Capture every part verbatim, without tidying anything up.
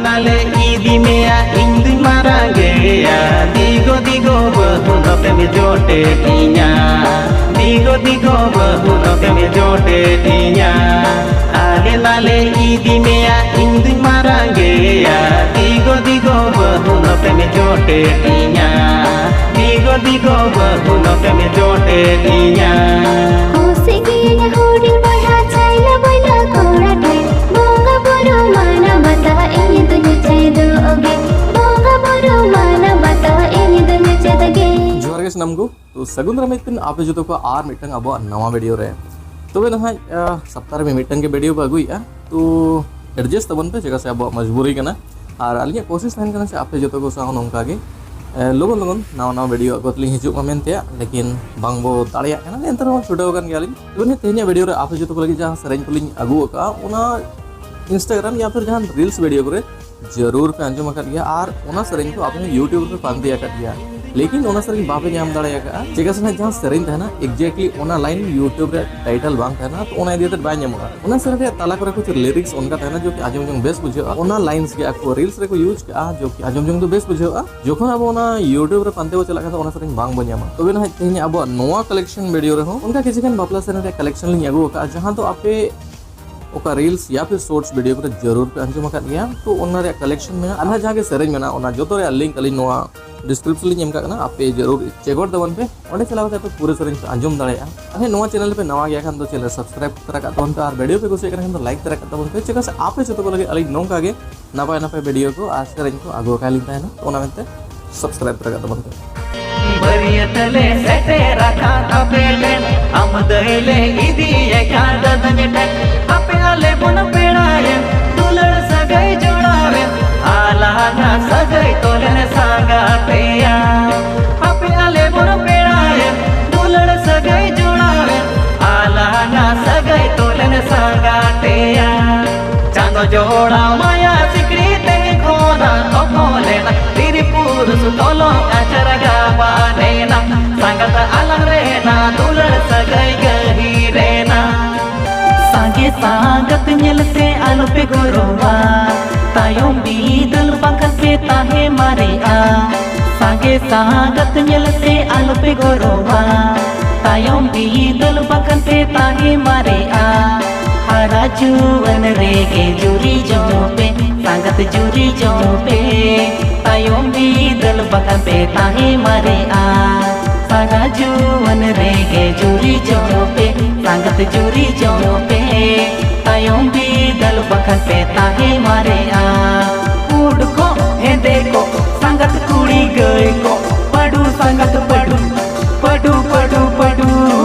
ᱱᱟᱞᱮ ᱤᱫᱤ ᱢᱮᱭᱟ, ᱤᱧ ᱫᱩᱧ ᱢᱟᱨᱟᱝ ᱜᱮᱭᱟ᱾ ᱫᱤᱜᱚ ᱫᱤᱜᱚ ᱵᱟᱹᱦᱩ ᱱᱚᱛᱮᱢ ᱡᱚᱴᱮᱫ ᱤᱧᱟ᱾ ᱫᱤᱜᱚ ᱫᱤᱜᱚ ᱵᱟᱹᱦᱩ ᱱᱚᱛᱮᱢ ᱡᱚᱴᱮᱫ ᱤᱧᱟ᱾ ᱟᱞᱮ ᱱᱟᱞᱮ ᱤᱫᱤ ᱢᱮᱭᱟ, ᱤᱧ ᱫᱩᱧ ᱢᱟᱨᱟᱝ ᱜᱮᱭᱟ᱾ ᱫᱤᱜᱚ ᱫᱤᱜᱚ ᱵᱟᱹᱦᱩ ᱱᱚᱛᱮᱢ ᱡᱚᱴᱮᱫ ᱤᱧᱟ᱾ ᱫᱤᱜᱚ ᱫᱤᱜᱚ ᱵᱟᱹᱦᱩ ᱱᱚᱛᱮᱢ ᱡᱚᱴᱮᱫ ᱤᱧᱟ᱾ ᱠᱩᱥᱤ ᱜᱤᱭᱟᱹᱧ ᱦᱩᱰᱤᱧ ᱵᱚᱭᱦᱟ ᱪᱷᱟᱭᱞᱟ ᱵᱚᱭᱞᱟ ᱠᱚᱲᱟ ᱴᱷᱮᱱ᱾ ᱵᱚᱸᱜᱟ ᱵᱩᱨᱩ ᱢᱟᱱᱟ ᱵᱟᱛᱟᱣ ᱤᱧ ᱫᱩᱧ ᱪᱮᱫᱚᱜ ᱜᱮ᱾ ᱵᱚᱸᱜᱟ ᱵᱩᱨᱩ ᱢᱟᱱᱟ ᱵᱟᱛᱟᱣ ᱤᱧ ᱫᱩᱧ ᱪᱮᱫ ᱜᱮ᱾ ᱡᱚᱦᱟᱨ ᱜᱮ ᱥᱟᱱᱟᱢ ᱠᱚ᱾ ᱛᱚ ᱥᱟᱹᱜᱩᱱ ᱫᱟᱨᱟᱢ ᱢᱤᱫᱴᱮᱱ ᱟᱯᱮ ᱡᱚᱛᱚ ᱠᱚ ᱟᱨ ᱢᱤᱫᱴᱟᱝ ᱟᱵᱚᱣᱟᱜ ᱱᱟᱣᱟ ᱵᱷᱤᱰᱤᱭᱳ ᱨᱮ᱾ ᱛᱚᱵᱮ ᱱᱟᱦᱟᱜ ᱟᱸ, ᱥᱚᱯᱛᱟᱦᱚ ᱨᱮ ᱢᱤᱫᱴᱟᱝ ᱜᱮ ᱵᱷᱤᱰᱤᱭᱳ ᱵᱚ ᱟᱹᱜᱩᱭᱮᱫᱼᱟ᱾ ᱛᱚ ᱮᱰᱡᱟᱥᱴ ᱛᱟᱵᱚᱱ ᱯᱮ, ᱪᱮᱫᱟᱜ ᱥᱮ ᱟᱵᱚᱣᱟᱜ ᱢᱚᱡᱽᱵᱩᱨᱤ ᱠᱟᱱᱟ᱾ ᱟᱨ ᱟᱹᱞᱤᱧᱟᱜ ᱠᱳᱥᱤᱥ ᱛᱟᱦᱮᱱ ᱠᱟᱱᱟ ᱥᱮ ᱟᱯᱮ ᱡᱚᱛᱚ ᱠᱚ ᱥᱟᱶ ᱱᱚᱝᱠᱟ ᱜᱮ ᱮ, ᱞᱚᱜᱚᱱ ᱞᱚᱜᱚᱱ ᱱᱟᱣᱟ ᱱᱟᱣᱟ ᱵᱷᱤᱰᱤᱭᱳ ᱟᱹᱜᱩ ᱛᱮᱞᱤᱧ ᱦᱤᱡᱩᱜ ᱢᱟ ᱢᱮᱱᱛᱮ, ᱞᱮᱠᱤᱱ ᱵᱟᱝ ᱵᱚ ᱫᱟᱲᱮᱭᱟᱜ ᱠᱟᱱᱟ᱾ ᱮᱱᱛᱮ ᱨᱮᱦᱚᱸ ᱪᱷᱩᱴᱟᱹᱣ ᱟᱠᱟᱱ ᱜᱮᱭᱟᱞᱤᱧ᱾ ᱛᱚᱵᱮ ᱱᱤᱭᱟᱹ ᱛᱮᱦᱮᱧᱟᱜ ᱵᱷᱤᱰᱤᱭᱳ ᱨᱮ ᱟᱯᱮ ᱡᱚᱛᱚ ᱠᱚ ᱞᱟᱹᱜᱤᱫ ᱡᱟᱦᱟᱸ ᱥᱮᱨᱮᱧ ᱠᱚᱞᱤᱧ ᱟᱹᱜᱩ ᱟᱠᱟᱫᱼᱟ, ᱚᱱᱟ ᱤᱱᱥᱴᱟᱜᱨᱟᱢ ᱭᱟ ᱯᱷᱤᱨ ᱡᱟᱦᱟᱱ ᱨᱤᱞᱥ ᱵᱷᱤᱰᱤᱭᱳ ᱠᱚᱨᱮ ᱡᱟᱹᱨᱩᱲ ᱯᱮ ᱟᱸᱡᱚᱢ ᱟᱠᱟᱫ ᱜᱮᱭᱟ ᱟᱨ ᱚᱱᱟ ᱥᱮᱨᱮᱧ ᱠᱚ ᱟᱯᱮ ᱦᱚᱸ ᱭᱩᱴᱩᱵᱽ ᱨᱮᱯᱮ ᱯᱟᱱᱛᱮ ᱟᱠᱟᱫ ᱜᱮᱭᱟ, ᱞᱮᱠᱤᱱ ᱚᱱᱟ ᱥᱮᱨᱮᱧ ᱵᱟᱯᱮ ᱧᱟᱢ ᱫᱟᱲᱮ ᱟᱠᱟᱫᱼᱟ᱾ ᱪᱮᱫᱟᱜ ᱥᱮ ᱱᱟᱦᱟᱜ ᱡᱟᱦᱟᱸ ᱥᱮᱨᱮᱧ ᱛᱟᱦᱮᱱᱟ, ᱮᱠᱡᱮᱠᱴᱞᱤ ᱚᱱᱟ ᱞᱟᱭᱤᱱ ᱭᱩᱴᱩᱵᱽ ᱨᱮ ᱴᱟᱭᱴᱮᱞ ᱵᱟᱝ ᱛᱟᱦᱮᱱᱟ, ᱛᱚ ᱚᱱᱟ ᱤᱫᱤ ᱠᱟᱛᱮ ᱵᱟᱭ ᱧᱟᱢᱚᱜᱼᱟ᱾ ᱚᱱᱟ ᱥᱮᱨᱮᱧ ᱨᱮᱭᱟᱜ ᱛᱟᱞᱟ ᱠᱚᱨᱮ ᱠᱩᱪ ᱞᱤᱨᱤᱠᱥ ᱚᱱᱠᱟ ᱛᱟᱦᱮᱱᱟ ᱡᱚ ᱠᱤ ᱟᱸᱡᱚᱢ ᱡᱚᱝ ᱵᱮᱥ ᱵᱩᱡᱷᱟᱹᱜᱼᱟ᱾ ᱚᱱᱟ ᱞᱟᱭᱤᱱᱥ ᱜᱮ ᱟᱠᱚ ᱨᱤᱞᱥ ᱨᱮᱠᱚ ᱭᱩᱡᱽ ᱠᱟᱜᱼᱟ, ᱡᱚ ᱠᱤ ᱟᱸᱡᱚᱢ ᱡᱚᱝ ᱫᱚ ᱵᱮᱥ ᱵᱩᱡᱷᱟᱹᱜᱼᱟ᱾ ᱡᱚᱠᱷᱚᱱ ᱟᱵᱚ ᱚᱱᱟ ᱭᱩᱴᱩᱵᱽ ᱨᱮ ᱯᱟᱱᱛᱮ ᱵᱚ ᱪᱟᱞᱟᱜ ᱠᱷᱟᱱ ᱫᱚ ᱚᱱᱟ ᱥᱮᱨᱮᱧ ᱵᱟᱝ ᱵᱚ ᱧᱟᱢᱟ᱾ ᱛᱚᱵᱮ ᱱᱟᱦᱟᱜ ᱛᱮᱦᱮᱧ ᱟᱵᱚᱣᱟᱜ ᱱᱚᱣᱟ ᱠᱟᱞᱮᱠᱥᱚᱱ ᱵᱷᱤᱰᱤᱭᱳ ᱨᱮᱦᱚᱸ ᱚᱱᱠᱟ ᱠᱤᱪᱷᱩ ᱜᱟᱱ ᱵᱟᱯᱞᱟ ᱥᱮᱨᱮᱧ ᱨᱮᱭᱟᱜ ᱠᱟᱞᱮᱠᱥᱚᱱ ᱞᱤᱧ ᱟᱹᱜᱩ ᱟᱠᱟᱫᱼᱟ, ᱡᱟᱦᱟᱸ ᱫᱚ ᱟᱯᱮ ᱚᱠᱟ ᱨᱤᱞᱥ ᱭᱟ ᱯᱷᱤᱨ ᱥᱚᱨᱴᱥ ᱵᱷᱤᱰᱤᱭᱳ ᱠᱚᱨᱮ ᱡᱟᱹᱨᱩᱲ ᱯᱮ ᱟᱸᱡᱚᱢ ᱟᱠᱟᱫ ᱜᱮᱭᱟ᱾ ᱛᱚ ᱚᱱᱟ ᱨᱮᱭᱟᱜ ᱠᱟᱞᱮᱠᱥᱚᱱ ᱢᱮᱱᱟᱜᱼᱟ, ᱟᱨ ᱱᱟᱦᱟᱜ ᱡᱟᱦᱟᱸ ᱜᱮ ᱥᱮᱨᱮᱧ ᱢᱮᱱᱟᱜᱼᱟ, ᱚᱱᱟ ᱡᱚᱛᱚ ᱨᱮᱭᱟᱜ ᱞᱤᱝᱠ ᱟᱹᱞᱤᱧ ᱱᱚᱣᱟ ᱰᱤᱥᱠᱨᱤᱯᱥᱚᱱ ᱞᱤᱧ ᱮᱢ ᱠᱟᱜ ᱠᱟᱱᱟ, ᱟᱯᱮ ᱡᱟᱹᱨᱩᱲ ᱪᱮᱠ ᱟᱣᱩᱴ ᱛᱟᱵᱚᱱ ᱯᱮ, ᱚᱸᱰᱮ ᱪᱟᱞᱟᱣ ᱠᱟᱛᱮ ᱟᱯᱮ ᱯᱩᱨᱟᱹ ᱥᱮᱨᱮᱧ ᱯᱮ ᱟᱸᱡᱚᱢ ᱫᱟᱲᱮᱭᱟᱜᱼᱟ᱾ ᱟᱨ ᱦᱮᱸ, ᱱᱚᱣᱟ ᱪᱮᱱᱮᱞ ᱯᱮ ᱱᱟᱣᱟ ᱜᱮᱭᱟ ᱠᱷᱟᱱ ᱫᱚ ᱪᱮᱱᱮᱞ ᱥᱟᱵᱥᱠᱨᱟᱭᱤᱵ ᱛᱚᱨᱟ ᱠᱟᱜ ᱛᱟᱵᱚᱱ ᱯᱮ, ᱟᱨ ᱵᱷᱤᱰᱤᱭᱳ ᱯᱮ ᱠᱩᱥᱤᱭᱟᱜ ᱠᱟᱱᱟ ᱠᱷᱟᱱ ᱫᱚ ᱞᱟᱭᱤᱠ ᱛᱚᱨᱟ ᱠᱟᱜ ᱛᱟᱵᱚᱱ ᱯᱮ, ᱪᱮᱫᱟᱜ ᱥᱮ ᱟᱯᱮ ᱡᱚᱛᱚ ᱠᱚ ᱞᱟᱹᱜᱤᱫ ᱟᱹᱞᱤᱧ ᱱᱚᱝᱠᱟ ᱜᱮ ᱱᱟᱯᱟᱭ ᱱᱟᱯᱟᱭ ᱵᱷᱤᱰᱤᱭᱳ ᱠᱚ ᱟᱨ ᱥᱮᱨᱮᱧ ᱠᱚ ᱟᱹᱜᱩ ᱟᱠᱟᱫ ᱞᱤᱧ ᱛᱟᱦᱮᱱᱟ᱾ ᱚᱱᱟ ᱢᱮᱱᱛᱮ ᱥᱟᱵᱥᱠᱨᱟᱭᱤᱵ ᱛᱚᱨᱟ ᱠᱟᱜ ᱛᱟᱵᱚᱱ ᱯᱮ᱾ ᱵᱟᱹᱨᱭᱟᱹᱛ ᱞᱮ ᱥᱮᱴᱮᱨ ᱟᱠᱟᱱ ᱟᱯᱮ ᱴᱷᱮᱱ, ᱟᱢ ᱫᱟᱹᱭ ᱞᱮ ᱤᱫᱤᱭᱮ ᱠᱟᱱ ᱫᱟᱹᱫᱟᱹᱧ ᱴᱷᱮᱱ᱾ ᱟᱯᱮ ᱟᱞᱮ ᱵᱚᱱ ᱯᱮᱲᱟᱭᱮᱱ, ᱫᱩᱞᱟᱹᱲ ᱥᱟᱹᱜᱟᱹᱭ ᱡᱚᱲᱟᱣᱮᱱ, ᱟᱞᱟᱝᱟ ᱥᱟᱹᱜᱟᱹᱭ ᱛᱚᱞᱮᱱ ᱥᱟᱸᱜᱟᱛᱮᱭᱟ᱾ ᱟᱯᱮ ᱟᱞᱮ ᱵᱚᱱ ᱯᱮᱲᱟᱭᱮᱱ, ᱫᱩᱞᱟᱹᱲ ᱥᱟᱹᱜᱟᱹᱭ ᱡᱚᱲᱟᱣᱮᱱ, ᱟᱞᱟᱝᱟ ᱥᱟᱹᱜᱟᱹᱭ ᱛᱚᱞᱮᱱ ᱥᱟᱸᱜᱟᱛᱮᱭᱟ᱾ ᱪᱟᱸᱫᱚ ᱡᱚᱲᱟ ᱢᱟᱭᱟ ᱥᱤᱠᱲᱤ ᱛᱮ ᱠᱷᱚᱱᱟ ᱛᱚᱯᱚᱞᱮᱱᱟ, ᱛᱤᱨᱤ ᱯᱩᱨᱩᱥ ᱛᱚᱞᱚᱝ ᱟᱪᱟᱨ ᱜᱟᱵᱟᱱᱮᱱᱟ, ᱥᱟᱸᱜᱟᱛ ᱟᱞᱟᱝ ᱨᱮᱱᱟ ᱫᱩᱞᱟᱹᱲ ᱥᱟᱹᱜᱟᱹᱭ ᱜᱟᱹᱦᱤᱨᱮᱱᱟ᱾ ᱥᱟᱸᱜᱮ ᱥᱟᱸᱜᱟᱛ ᱧᱮᱞ ᱛᱮ ᱟᱞᱚᱯᱮ ᱜᱚᱨᱚᱵᱟ, ᱛᱟᱭᱚᱢ ᱵᱤᱫᱟᱹᱞ ᱵᱟᱝᱠᱷᱟᱱ ᱯᱮ ᱛᱟᱦᱮᱸ ᱢᱟᱨᱮᱜᱼᱟ᱾ ᱥᱟᱸᱜᱮ ᱥᱟᱸᱜᱟᱛ ᱧᱮᱞᱛᱮ ᱟᱞᱚᱯᱮ ᱜᱚᱨᱚᱵᱟ᱾ ᱛᱟᱭᱚᱢ ᱵᱤᱫᱟᱹᱞ ᱵᱟᱝᱠᱷᱟᱱ ᱯᱮ ᱛᱟᱦᱮᱸ ᱢᱟᱨᱮᱜᱼᱟ᱾ ᱦᱟᱨᱟ ᱡᱩᱣᱟᱹᱱ ᱨᱮᱜᱮ ᱡᱩᱨᱤ ᱡᱚᱝ ᱯᱮ, ᱥᱟᱸᱜᱟᱛ ᱡᱩᱨᱤ ᱡᱚᱝ ᱯᱮ᱾ ᱛᱟᱭᱚᱢ ᱵᱤᱫᱟᱹᱞ ᱵᱟᱝᱠᱷᱟᱱ ᱯᱮ ᱛᱟᱦᱮᱸ ᱢᱟᱨᱮᱜᱼᱟ᱾ ᱦᱟᱨᱟ ᱡᱩᱣᱟᱹᱱ ᱨᱮᱜᱮ ᱡᱩᱨᱤ ᱡᱚᱝ ᱯᱮ, ᱥᱟᱸᱜᱟᱛ ᱡᱩᱨᱤ ᱡᱚᱝ ᱯᱮ᱾ ᱛᱟᱭᱚᱢ ᱵᱤᱫᱟᱹᱞ ᱵᱟᱠᱷᱟᱱ ᱯᱮ ᱛᱟᱦᱮᱸ ᱢᱟᱨᱮᱜᱼᱟ᱾ ᱯᱩᱸᱰ ᱠᱚᱜ ᱦᱮᱸᱫᱮ ᱠᱚᱜ ᱥᱟᱸᱜᱟᱛ ᱠᱩᱲᱤ ᱜᱟᱹᱭ ᱠᱚᱜ, ᱯᱟᱹᱰᱩ ᱥᱟᱸᱜᱟᱛ ᱯᱟᱹᱰᱩ, ᱯᱟᱹᱰᱩ ᱯᱟᱹᱰᱩ ᱯᱟᱹᱰᱩ᱾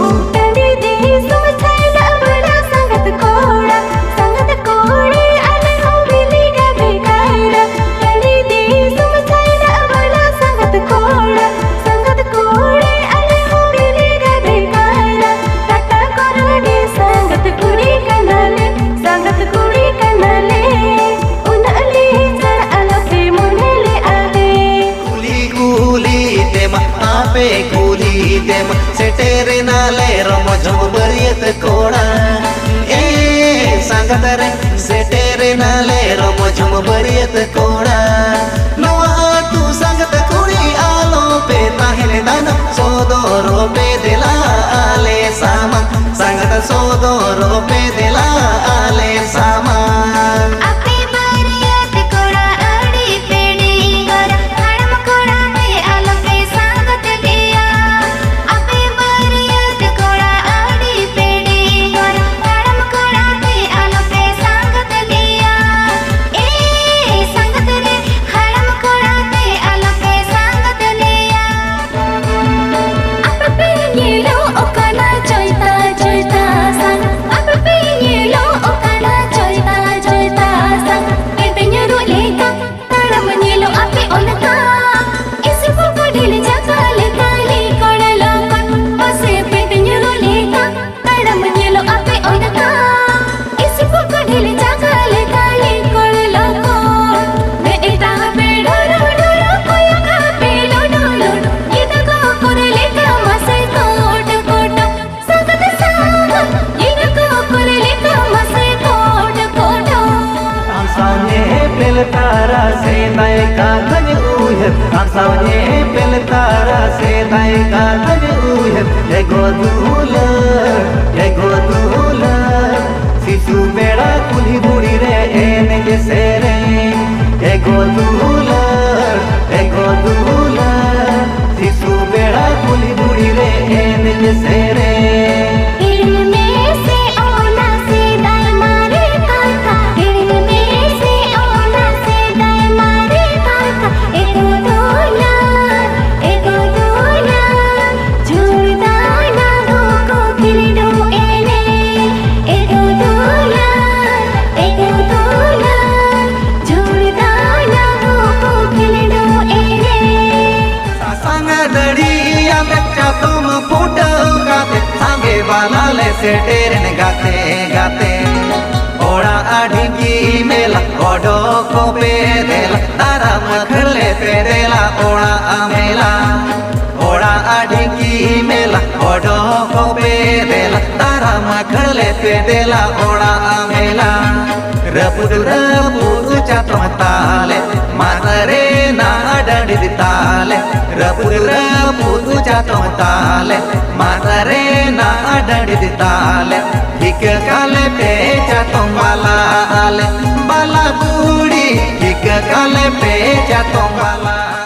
ᱴᱟᱺᱰᱤ ᱫᱤᱥᱚᱢ ᱪᱷᱟᱭᱱᱟ ᱵᱟᱞᱟ ᱥᱟᱸᱜᱟᱛ ᱠᱚᱲᱟ, ᱥᱟᱸᱜᱟᱛ ᱠᱩᱲᱤ ᱟᱞᱮ ᱦᱚᱸ ᱵᱤᱞᱤ ᱜᱟᱵᱮ ᱠᱟᱭᱨᱟ᱾ ᱴᱟᱺᱰᱤ ᱫᱤᱥᱚᱢ ᱪᱷᱟᱭᱱᱟ ᱵᱟᱞᱟ ᱥᱟᱸᱜᱟᱛ ᱠᱚᱲᱟ, ᱥᱟᱸᱜᱟᱛ ᱠᱩᱲᱤ ᱟᱞᱮ ᱦᱚᱸ ᱵᱤᱞᱤ ᱜᱟᱵᱮ ᱠᱟᱭᱨᱟ᱾ ᱴᱟᱴᱟ ᱠᱚᱨᱚᱰᱤ ᱥᱟᱸᱜᱟᱛ ᱠᱩᱲᱤ ᱠᱟᱱᱟᱞᱮ, ᱥᱟᱸᱜᱟᱛ ᱠᱩᱲᱤ ᱠᱟᱱᱟᱞᱮ᱾ ᱩᱱᱟᱹᱜ ᱞᱮ ᱪᱟᱲ ᱟᱞᱚᱯᱮ ᱢᱚᱱᱮ ᱞᱮ ᱟᱞᱮ᱾ ᱠᱩᱞᱦᱤ ᱠᱩᱞᱦᱤ ᱛᱮᱢᱟ, ᱟᱯᱮ ᱠᱩᱞᱦᱤ ᱛᱮᱢᱟ, ᱥᱮᱴᱮᱨᱮᱱᱟᱞᱮ ᱨᱚᱢᱚᱡᱷᱚᱢ ᱵᱟᱹᱨᱭᱟᱹᱛ ᱠᱚᱲᱟ᱾ ᱮ ᱥᱟᱸᱜᱟᱛ ᱨᱮ, ᱥᱮᱴᱮᱨᱮᱱᱟᱞᱮ ᱨᱚᱢᱚᱡᱷᱚᱢ ᱵᱟᱹᱨᱭᱟᱹᱛ ᱠᱚᱲᱟ᱾ ᱱᱚᱣᱟ ᱟᱹᱛᱩ ᱥᱟᱸᱜᱟᱛ ᱠᱩᱲᱤ ᱟᱞᱚᱯᱮ ᱛᱟᱦᱮᱱ ᱫᱟᱱᱟ, ᱥᱚᱫᱚᱨᱚᱜ ᱯᱮ ᱫᱮᱞᱟ ᱟᱞᱮ ᱥᱟᱢᱟᱝ᱾ ᱥᱟᱸᱜᱟᱛ ᱥᱚᱫᱚᱨᱚᱜ ᱯᱮ ᱫᱮᱞᱟ ᱟᱞᱮ ᱥᱟᱢᱟᱝ᱾ ᱟᱯᱮ ᱵᱟᱹᱨᱭᱟᱹᱛ ᱠᱚᱲᱟ ᱟᱹᱰᱤ ᱯᱮ ᱰᱤᱝᱜᱚᱨᱟ, ᱦᱟᱲᱟᱢ ᱠᱚᱲᱟ ᱯᱮ ᱟᱞᱚᱯᱮ ᱥᱟᱸᱜᱟᱛ ᱞᱮᱭᱟ᱾ ᱟᱯᱮ ᱵᱟᱹᱨᱭᱟᱹᱛ ᱠᱚᱲᱟ ᱟᱹᱰᱤ ᱯᱮ ᱰᱤᱝᱜᱚᱨᱟ, ᱦᱟᱲᱟᱢ ᱠᱚᱲᱟ ᱯᱮ ᱟᱞᱚᱯᱮ ᱥᱟᱸᱜᱟᱛ ᱞᱮᱭᱟ᱾ ᱮ ᱥᱟᱸᱜᱟᱛ ᱨᱮ ᱦᱟᱲᱟᱢ ᱠᱚᱲᱟ ᱟᱢ ᱥᱟᱶ ᱧᱮᱯᱮᱞ ᱛᱟᱨᱟ ᱥᱮᱫᱟᱭ ᱠᱟᱛᱷᱟᱧ ᱩᱭᱦᱟᱹᱨ, ᱮ ᱜᱚ ᱫᱩᱞᱟᱹᱲ, ᱮ ᱜᱚ ᱫᱩᱞᱟᱹᱲ᱾ ᱥᱤᱥᱩ ᱵᱮᱲᱟ ᱠᱩᱞᱦᱤ ᱫᱷᱩᱲᱤ ᱨᱮ ᱮᱱᱮᱡ ᱥᱮᱨᱮᱧ, ᱮ ᱜᱚ ᱫᱩᱞᱟᱹᱲ, ᱮ ᱜᱚ ᱫᱩᱞᱟᱹᱲ᱾ ᱥᱤᱥᱩ ᱵᱮᱲᱟ ᱠᱩᱞᱦᱤ ᱫᱷᱩᱲᱤ ᱨᱮ ᱮᱱᱮᱡ ᱥᱮᱨᱮᱧ᱾ ᱦᱤᱲᱤᱧ ᱢᱮ ᱥᱮ ᱚᱱᱟ ᱥᱮᱫᱟᱭ ᱢᱟᱨᱮ ᱠᱟᱛᱷᱟ, ᱦᱤᱲᱤᱧ ᱢᱮ ᱥᱮ ᱚᱱᱟ ᱥᱮᱫᱟᱭ ᱢᱟᱨᱮ ᱠᱟᱛᱷᱟ᱾ ᱮ ᱜᱚ ᱫᱩᱞᱟᱹᱲ, ᱮ ᱜᱚ ᱫᱩᱞᱟᱹᱲ, ᱡᱷᱩᱲ ᱫᱟᱱᱟ ᱦᱚᱸᱠᱚ ᱠᱷᱮᱞᱰᱩ ᱮᱱᱮᱡ᱾ ᱮ ᱜᱚ ᱫᱩᱞᱟᱹᱲ, ᱮ ᱜᱚ ᱫᱩᱞᱟᱹᱲ, ᱡᱷᱩᱲ ᱫᱟᱱᱟ ᱦᱚᱸᱠᱚ ᱠᱷᱮᱞᱰᱩ ᱮᱱᱮᱡ᱾ ᱥᱟᱥᱟᱝ ᱫᱟᱹᱲᱤᱭᱟᱛᱮ ᱪᱟᱛᱚᱢ ᱯᱷᱩᱴᱟᱹᱣ ᱠᱟᱛᱮ ᱥᱟᱸᱜᱮ ᱵᱟᱞᱟ ᱞᱮ ᱥᱮᱴᱮᱨᱮᱱ ᱜᱟᱛᱮ ᱜᱟᱛᱮ᱾ ᱚᱲᱟᱜ ᱰᱷᱤᱝᱠᱤ ᱢᱮᱞᱟ ᱚᱰᱚᱠ ᱠᱚ ᱯᱮ ᱫᱮᱞᱟ, ᱫᱟᱨᱟᱢ ᱠᱷᱟᱹᱲ ᱞᱮ ᱯᱮ ᱫᱮᱞᱟ ᱚᱲᱟᱜ ᱢᱮᱞᱟ᱾ ᱚᱲᱟᱜ ᱰᱷᱤᱝᱠᱤ ᱢᱮᱞᱟ ᱚᱰᱚᱠ ᱠᱚ ᱯᱮ ᱫᱮᱞᱟ, ᱫᱟᱨᱟᱢ ᱠᱷᱟᱹᱲ ᱞᱮ ᱯᱮ ᱫᱮᱞᱟ ᱚᱲᱟᱜ ᱢᱮᱞᱟ᱾ ᱨᱟᱹᱯᱩᱫ ᱨᱟᱹᱯᱩᱫ ᱪᱟᱛᱚᱢ ᱛᱟᱞᱮ, ᱢᱟᱫ ᱨᱮᱱᱟᱜ ᱰᱟᱹᱰᱤ ᱛᱟᱞᱮ᱾ ᱨᱟᱹᱯᱩᱫ ᱨᱟᱹᱯᱩᱫ ᱪᱟᱛᱚᱢ ᱛᱟᱞᱮ, ᱢᱟᱫ ᱨᱮᱱᱟᱜ ᱰᱟᱹᱰᱤ ᱛᱟᱞᱮ᱾ ᱴᱷᱤᱠᱟᱹ ᱠᱟᱞᱮ ᱯᱮ ᱪᱟᱛᱚᱢ ᱵᱟᱞᱟ ᱟᱞᱮ, ᱵᱟᱞᱟ ᱠᱩᱲᱤ, ᱴᱷᱤᱠᱟᱹ ᱠᱟᱞᱮ ᱯᱮ ᱪᱟᱛᱚᱢ ᱵᱟᱞᱟ᱾